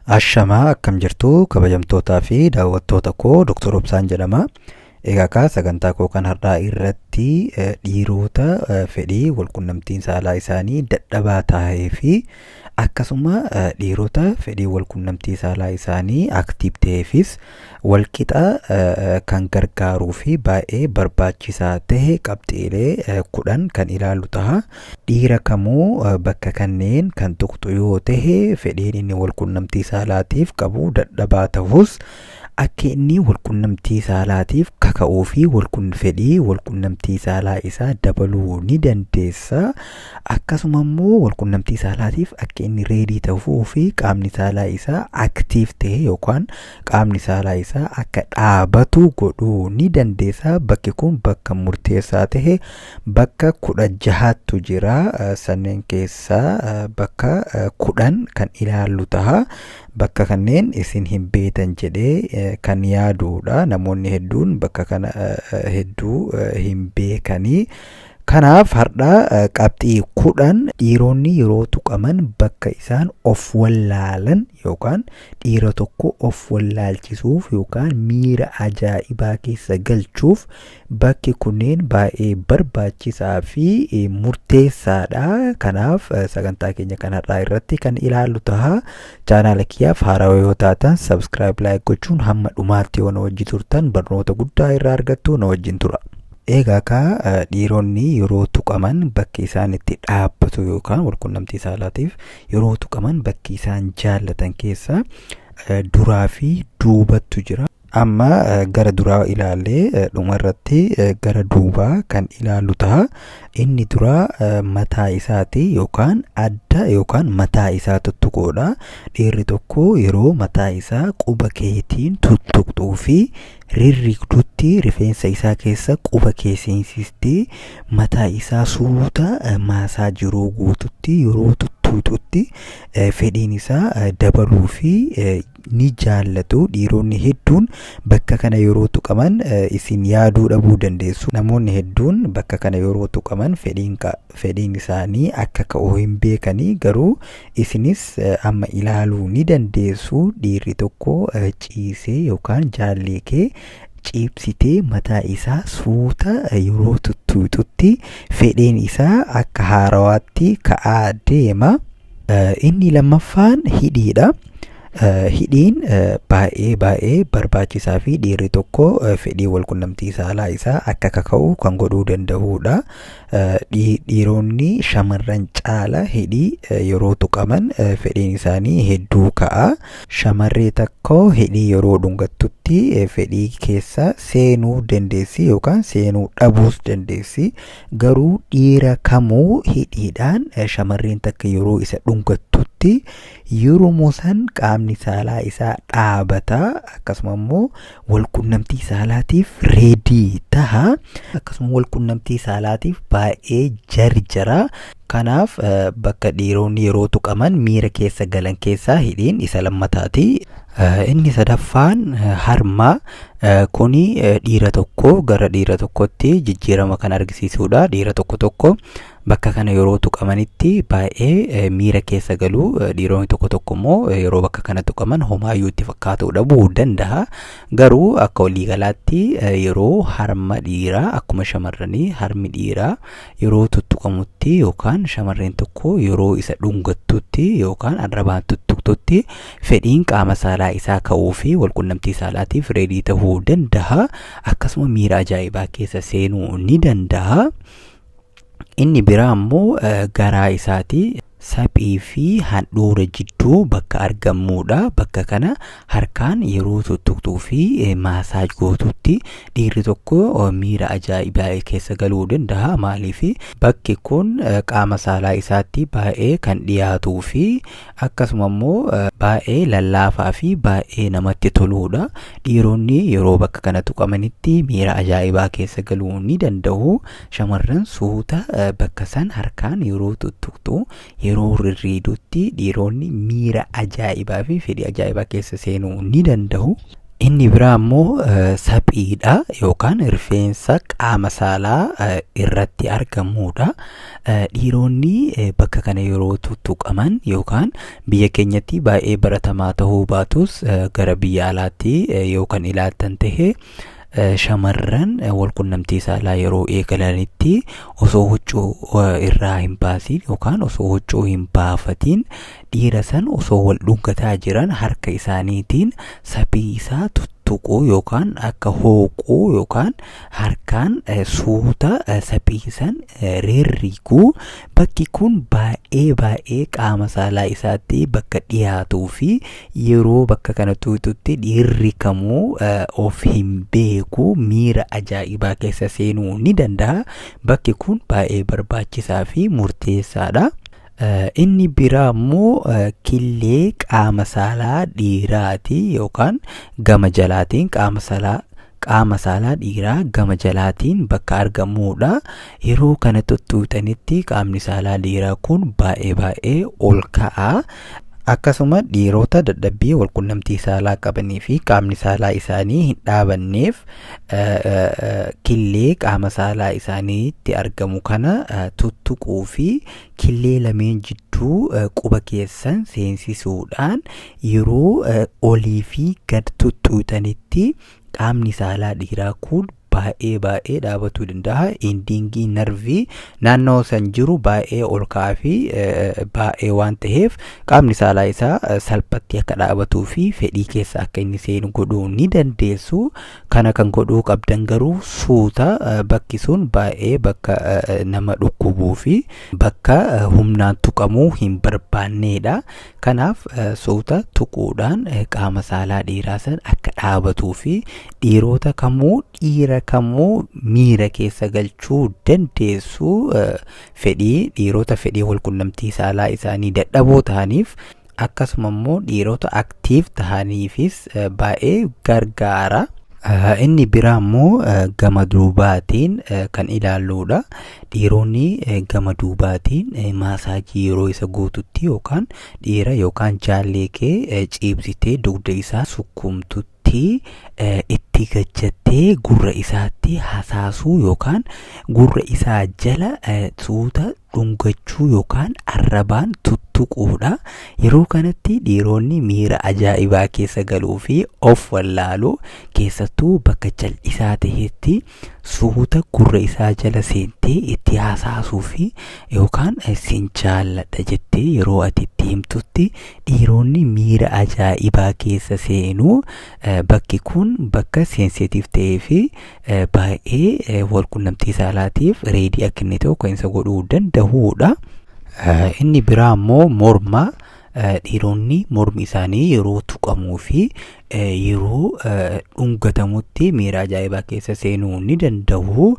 Ashamaa, akkam jirtu kabajamtootaa fi daawwattoota koo? Dr. Obsaan jedhama. Egaa kaa sagantaa koo kan har'aa irratti dhiirota fedhii walqunnamtiin saalaa isaanii dadhabaa ta'ee fi akkasuma dhiirota fedhii walqunnamtii saalaa isaanii active ta'eefis walqixa kan gargaaruu fi baay'ee barbaachisaa ta'e qabxiilee 10 kan ilaallu ta'a. Dhiira kamuu bakka kanneen kan tuqxu yoo tahe, fedhiin inni walqunnamtii saalaatiif qabu dadhabaa tahus, akka inni walqunnamtii saalaatiif kaka'uu fi fedhii walqunnamtii saalaa isaa dabaluu ni dandeessa. Akkasuma immoo walqunnamtii saalaatiif akka inni ready tahuu fi qaamni saalaa isaa active ta'e yookaan qaamni saalaa isaa akka dhaabatu godhuu ni dandeessa. Bakki kun bakka murteessaa tahe bakka 16tu jira. Sanneen keessaa bakka 10 kan ilaallu taha. Bakka kanneen isin hin beektan jedhee kan yaaduudha. Namoonni hedduun bakka kana hedduu hin beekanii. Kanaaf har'a qabxii 10 dhiironni yeroo tuqaman bakka isaan of wallaalan yookaan dhiira tokko of wallaalchisuuf yookaan miira ajaa'ibaa keessa galchuuf bakki kunneen baay'ee barbaachisaa fi murteessaadha. Kanaaf sagantaa keenya kan har'aa irratti kan ilaallu taha. Chaanaala kiyyaaf haarawaa yoo taatan subscribe, like gochuun hamma dhumaatti yoo na wajji turtan barnoota guddaa irraa argattu. Na wajjin tura. Egaa kaa dhiironni yeroo tuqaman bakki isaan itti dhaabbatu yookaan walqunnamtii saalaatiif yeroo tuqaman bakki isaan jaallatan keessa duraa fi duubattu jira. Amma gara duraa ilaallee dhuma irratti gara duubaa kan ilaallu ta'a. Inni duraa mataa isaati yookaan adda yookaan mataa isaa tuttuquudha. Dhiirri tokko yeroo mataa isaa quba keetiin tuttuqxuu fi rirrigdutti, rifeensa isaa keessa quba kee seensistee mataa isaa suuta maasaa jiruu guututti yeroo tuttuuxutti, fedhiin isaa dabaluu fi ni jaallatu. Dhiironni hedduun bakka kana yeroo tuqaman, isin yaaduu dhabuu dandeessu. Namoonni hedduun bakka kana yeroo tuqaman fedhiin isaanii akka ka'u hin beekanii, garuu isinis amma ilaaluu ni dandeessu. Dhiirri tokko ciisee yookaan jaallee kee ciibsitee mataa isaa suuta yeroo tuttuuxutti, fedhiin isaa akka haarawaatti ka'aa deema. Inni lammaffaan hidhiidha. Hidhiin baay'ee baay'ee barbaachisaa fi dhiirri tokko fedhii walqunnamtii saalaa isaa akka kaka'u kan godhuu danda'udha. Dhiironni shamarran caala hidhii yeroo tuqaman fedhiin isaanii hedduu ka'a. Shamarree tokko hidhii yeroo dhungattutti fedhii keessa seenuu dandeessi yookaan seenuu dhabuus dandeessi. Garuu dhiira kamuu hidhiidhaan shamarreen takka yeroo isa dhungattutti, yeroo san qaamni saalaa isaa dhaabata, akkasuma immoo walqunnamtii saalaatiif ready taha, akkasuma walqunnamtii saalaatiif baay'ee jarjara. Kanaaf bakka dhiironni yeroo tuqaman miira keessa galan keessaa hidhiin isa lammataati. Inni sadaffaan harma. Kuni dhiira tokko gara dhiira tokkotti jijjiirama kan argisiisudha. Dhiira tokko tokko bakka kana yeroo tuqamanitti baay'ee miira keessa galu. Dhiironni tokko tokko immoo yeroo bakka kana tuqaman homaayyuu itti fakkaatuu dhabuu danda'a. Garuu akka waliigalaatti yeroo harma dhiiraa, akkuma shamarranii harmi dhiiraa yeroo tuttuqamutti yookaan shamarreen tokko yeroo isa dhungattutti yookaan arrabaan tuttuqtutti, fedhiin qaama saalaa isaa ka'uu fi walqunnamtii saalaatiif ready ta'uu danda'a. Akkasuma miira ajaa'ibaa keessa seenuu ni danda'a. Inni biraa immoo garaa isaati. Saphii fi handhuura jidduu bakka argamudha. Bakka kana harkaan yeroo tuttuqxuu fi massage gootutti dhiirri tokko miira ajaa'ibaa keessa galuu danda'a. Maaliif? Bakki kun qaama saalaa isaatti baay'ee kan dhiyaatuu fi akkasuma immoo baay'ee lallaafaa fi baay'ee namatti toludha. Dhiironni yeroo bakka kana tuqamanitti miira ajaa'ibaa keessa galuu ni danda'u. Shamarran suuta bakka san harkaan yeroo tuttuqxu, yeroo rirriidutti, dhiironni miira ajaa'ibaa fi fedhii ajaa'ibaa keessa seenuu ni danda'u. Inni biraa immoo saphiidha yookaan rifeensa qaama saalaa irratti argamuudha. Dhiironni bakka kana yeroo tuttuqaman yookaan biyya keenyatti baay'ee baratamaa ta'uu baatus, gara biyya alaatti yoo kan ilaaltan ta'e, shamarran walqunnamtii saalaa yeroo eegalanitti osoo huccuu irraa hin baasiin yookaan osoo huccuu hin baafatiin, dhiira san osoo wal dhungataa jiran harka isaaniitiin saphii isaa tuttuquu yookaan akka hooquu yookaan harkaan suuta saphii san rirriguu. Bakki kun baay'ee baay'ee qaama saalaa isaatti bakka dhiyaatuu fi yeroo bakka kana tuututti dhiirri kamuu of hin beeku, miira ajaa'ibaa keessa seenuu ni danda'a. Bakki kun baay'ee barbaachisaa fi murteessaadha. Inni biraa immoo killee qaama saalaa dhiiraati yookaan gama jalaatiin qaama saalaa dhiiraa gama jalaatiin bakka argamuudha. Yeroo kana tuttuuxanitti qaamni saalaa dhiiraa kun baay'ee baay'ee ol ka'a. Akkasuma dhiirota dadhabbii walqunnamtii saalaa qabanii fi qaamni saalaa isaanii hin dhaabanneef, killee qaama saalaa isaaniitti argamu kana tuttuquu fi killee lameen jidduu quba keessan seensisuudhaan yeroo olii fi gad tuttuuxanitti qaamni saalaa dhiiraa kun baay'ee baay'ee dhaabatuu danda'a. Ending nerve naannoo san jiru baay'ee ol ka'aa fi baay'ee waan ta'eef, qaamni saalaa isaa salphatti akka dhaabatuu fi fedhii keessa akka inni seenu godhuu ni dandeessu. Kana kan godhuu qabdan garuu suuta, bakki sun baay'ee bakka nama dhukkubuu fi bakka humnaan tuqamuu hin barbaanneedha. Kanaaf suuta tuquudhaan qaama saalaa dhiiraa san akka dhaabatuu fi dhiirota kamuu, dhiira kamuu miira keessa galchuu dandeessu. Fedhii dhiirota fedhii walqunnamtii saalaa isaanii dadhaboo ta'aniif, akkasuma immoo dhiirota active ta'aniifis baay'ee gargaara. Inni biraa immoo gama duubaatiin kan ilaalluudha. Dhiironni gama duubaatiin massage yeroo isa guututti yookaan dhiira yookaan jaallee kee ciibsitee dugda isaa sukkuumtutti, itti gajjattee gurra isaatti hasaasuu yookaan gurra isaa jala suuta dhungachuu yookaan arrabaan tuttuquudha. Yeroo kanatti dhiironni miira ajaa'ibaa keessa galuu fi of wallaalu. Keessattuu bakka jal'isaa ta'etti suuta gurra isaa jala seentee itti hasaasuu fi yookaan "sin jaalladha" jettee yeroo ati itti himtutti dhiironni miira ajaa'ibaa keessa seenuu. Bakki kun bakka sensitive ta'ee fi baay'ee walqunnamtii saalaatiif ready akka inni ta'u kan isa godhuu danda'uudha. Inni biraa immoo morma. Dhiironni mormi isaanii yeroo tuqamuu fi yeroo dhungatamutti miira ajaa'ibaa keessa seenuu ni danda'u.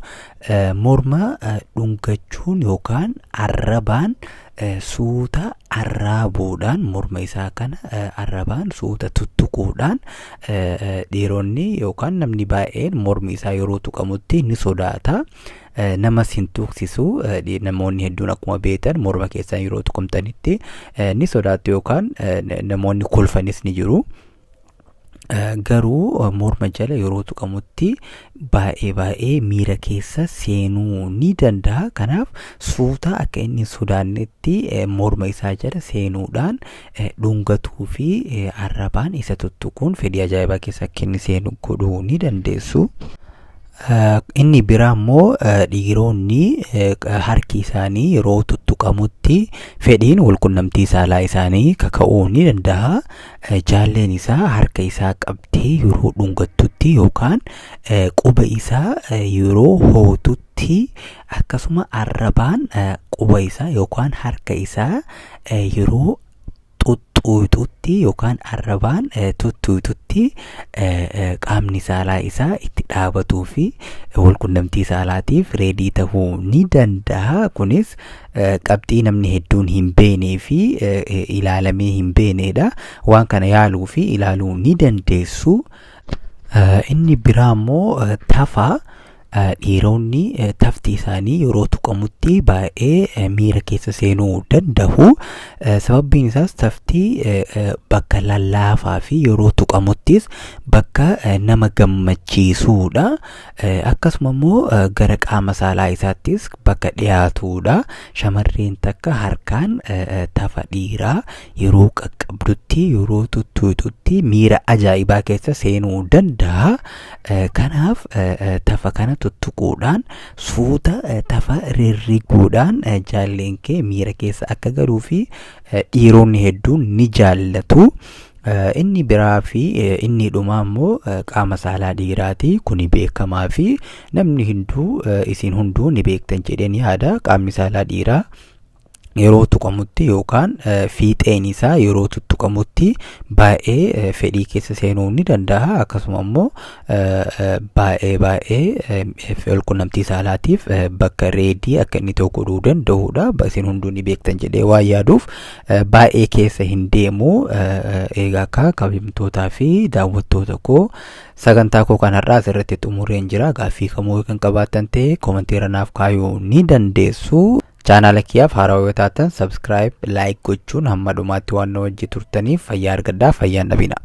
Morma dhungachuun yookaan arrabaan suuta arraabuudhaan, morma isaa kana arrabaan suuta tuttuquudhaan, dhiironni yookaan namni baay'een mormi isaa yeroo tuqamutti ni sodaata. Namas hin tuqsisu. Namoonni hedduun akkuma beektan morma keessan yeroo tuqamtanitti ni sodaattu yookaan namoonni kolfanis ni jiru. Garuu morma jala yeroo tuqamutti baay'ee baay'ee miira keessa seenuu ni danda'a. Kanaaf suuta akka inni hin sodaannetti morma isaa jala seenuudhaan dhungatuu fi arrabaan isa tuttuquun fedhii ajaa'ibaa keessa akka inni seenu godhuu ni dandeessu. Inni biraa immoo dhiironni harki isaanii yeroo tuttuqamutti fedhiin walqunnamtii saalaa isaanii kaka'uu ni danda'a. Jaalleen isaa harka isaa qabdee yeroo dhungattutti yookaan quba isaa yeroo hootutti, akkasuma arrabaan quba isaa yookaan harka isaa yeroo xuxxuuxutti yookaan arrabaan tuttuuxutti, qaamni saalaa isaa itti dhaabatuu fi walqunnamtii saalaatiif ready ta'uu ni danda'a. Kunis qabxii namni hedduun hin beeknee fi ilaalamee hin beeknedha. Waan kana yaaluu fi ilaaluu ni dandeessu. Inni biraa immoo tafa. Dhiironni tafti isaanii yeroo tuqamutti baay'ee miira keessa seenuu danda'u. Sababbiin isaas tafti bakka lallaafaa fi yeroo tuqamuttis bakka nama gammachiisuudha. Akkasuma immoo gara qaama saalaa isaattis bakka dhiyaatuudha. Shamarreen takka harkaan tafa dhiiraa yeroo qaqqabdutti, yeroo tuttuuxutti miira ajaa'ibaa keessa seenuu danda'a. Kanaaf tafa kana tuttuquudhaan, suuta tafa rirriguudhaan jaalleen kee miira keessa akka galuu fi dhiironni hedduun ni jaallatu. Inni biraa fi inni dhumaa immoo qaama saalaa dhiiraati. Kuni beekamaa fi namni hunduu, isin hunduu ni beektan jedheen yaada. Qaamni saalaa dhiiraa yeroo tuqamutti yookaan fiixeen isaa yeroo tuttuqamutti baay'ee fedhii keessa seenuu ni danda'a. Akkasuma immoo baay'ee baay'ee walqunnamtii saalaatiif bakka ready akka inni ta'u godhuu danda'udha. Isin hunduu ni beektan jedhee waan yaaduuf baay'ee keessa hin deemu. Egaa akka kabajamtootaa fi daawwattoota koo, sagantaa koo kanarraa asirratti xumureen jira. Gaaffii kamuu kan qabaattan ta'e commentiirra naaf kaayuu ni dandeessu. Chaanaala kiyyaaf haarawaa yoo taatan subscribe, like gochuun hamma dhumaatti waan na wajji turtaniif fayyaa argadhaa, fayyaan dhabina.